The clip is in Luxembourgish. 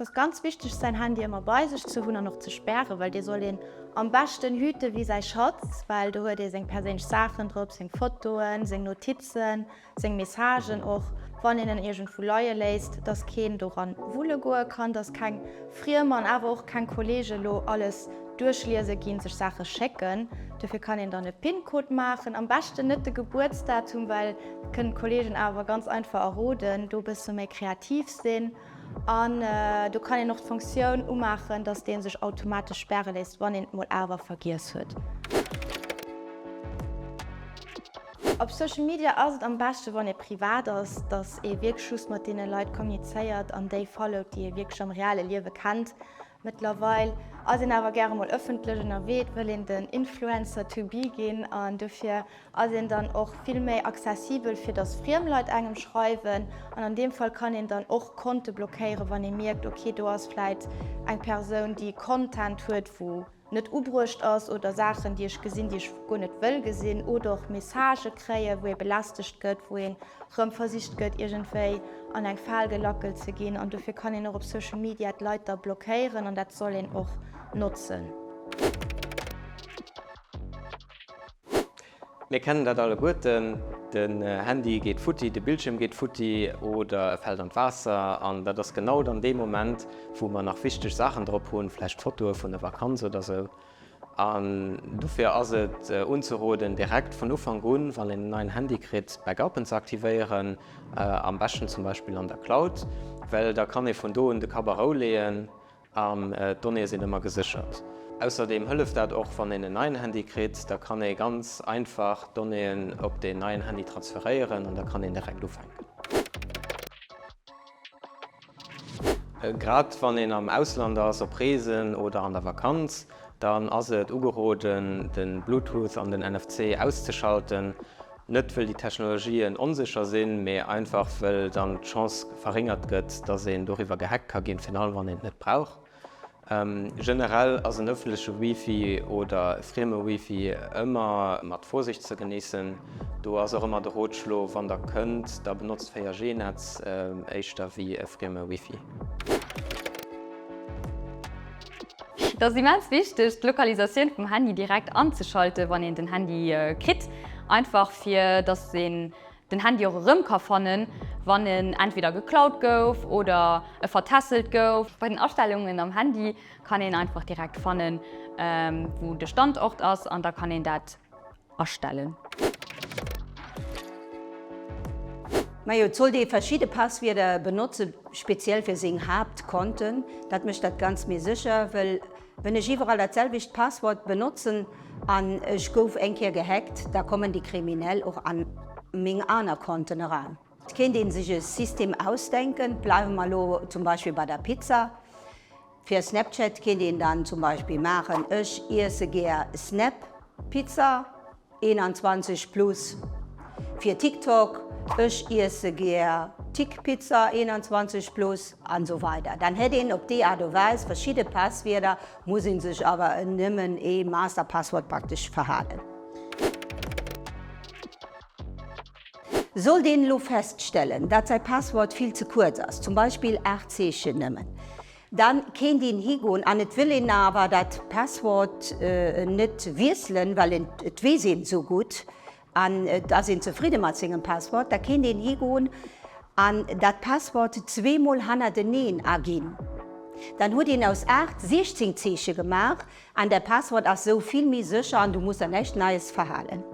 Ass ganz wichteg säin Handy ëmmer bei sech ze hunn an och ze spären, well dee soll een am beschten hüte wéi säi Schatz, well do huet ee seng perséinlech Saachen drop, seng Fotoen, seng Notizen, seng Messagen och, wann een en iergendwou leie léisst, dass keen doran wulle goe kann, dass keng Friemer an awer och keng Kollege lo alles duerchliese ginn, sech Saache schécken. Dofir kann een dann e PIN-Code maachen, am beschten net de Gebuertsdatum, well kënnen d'Kollegen awer ganz einfach erroden, do e bësse méi kreativ sinn. An do kann een och d'Fonktioun umaachen, dass dee sech automatesch späre léisst, wann een et mol awer vergiess huet. Op Social Media ass et am beschte wann ee privat ass, dass ee wierklech just mat deene Leit kommunizéiert an déi followt, déi ee wierklech am reale Liewe kennt. Mëttlerweil ass een awer gäre mol ëffentlech ënnerwee, et wëll een den Influencer to be ginn an dofir ass een dann och vill méi accessibel fir dass friem Leit engem schreiwen an an deem Fall kann een dann och Konte blockéieren, wann ee mierkt, ok do ass vläit eng Persoun déi Content huet wou net ubruecht ass oder Saachen, déi ech gesinn, déi ech guer net wëll gesinn oder och Messagë kréien, wou ee belästegt gëtt, wou een rëm versicht gëtt, iergendwéi an eng Fal gelackelt ze ginn. An dofir kann een och op Social Media d'Leit da blockéieren an dat soll een och notzen. Mir kennen dat alleguerten, den Handy geet futti, de Bildschierm geet futti oder e fält an d'Waasser an dat ass genau dann dee Moment, wou mer nach wichteg Saachen drop hunn, vläicht Fotoe vun der Vakanz oder sou. An dofir ass et unzeroden, direkt vun Ufank un, wann een en neien Handy kritt, Backuppen ze aktivéieren, am beschten zum Beispill an der Cloud, well da kann ee vun do un de Kapp a Rou leeën. An d'Donnéeë sinn ëmmer geséchert. Ausserdeem hëlleft dat och, wann een en neien Handy kritt, da kann ee ganz einfach d'Donnéeën op deen neien Handy transferéieren an da kann een direkt ufänken. Grad wann een am Ausland ass, op Reesen oder an der Vakanz, dann ass et ugeroden, de Bluetooth an den NFC auszeschalten. Net wëll déi Technologien onsécher sinn, mee einfach wëll dann d'Chance verréngert gëtt, dass een doriwwer gehackt ka ginn, virun allem wann een et net brauch. Generell ass en ëffentleche Wifi oder e frieme Wifi ëmmer mat Vorsicht ze geniessen. Do ass och ëmmer de Rotschlo, wann der kënnt, da benotzt 4G-Netz éischter wéi e frieme Wifi. Et ass immens wichteg, d'Lokalisatioun vum Handy direkt anzeschalten, wann een den Handy kritt. Einfach fir dass een den Handy och erëm ka fannen, wann en entweder geklaut gouf oder e vertässelt gouf. Bei den Astellungen am Handy kann een einfach direkt fannen, wou de Standort ass an da kann een dat astellen. Majo, et sollt ee verschidde Passwierder benotzen, speziell fir seng Haaptkonten. Dat mécht dat Ganzt méi sécher, wëll wenn ech iwwerall dat selwecht Passwort benotzen an ech gouf eng Kéier gehackt, da kommen déi Kriminell och an meng aner Konten eran. Et kéint ee sech e System ausdenken, bleiwe mer elo zum Beispill bei der Pizza. Fir Snapchat kéint een dann zum Beispill maachen, Ech iesse gär Snap Pizza, 21 plus. Fir TikTok, Ech iesse gär Tik Pizza, 21 plus, an esou weider. Dann hätt een op déi Aart a Weis verschidde Passwierder, muss een sech awer nëmmen ee Masterpasswort praktesch verhalen. Sollt een elo feststellen, dat säi Passwort vill ze kuerz ass, zum Beispill 8 Zeechen nëmmen, dann kéint een higoen an et wëll een awer dat Passwort net wiesselen, well een et weess een esou gutt an et ass een zefridde mat sengem Passwort, da kéint een higoen an dat Passwort zweemol hannerteneen aginn. Dann huet een aus 8 16 Zeeche gemaach an däi Passwort ass esou vill méi sécher an du muss der näischt Neies verhalen.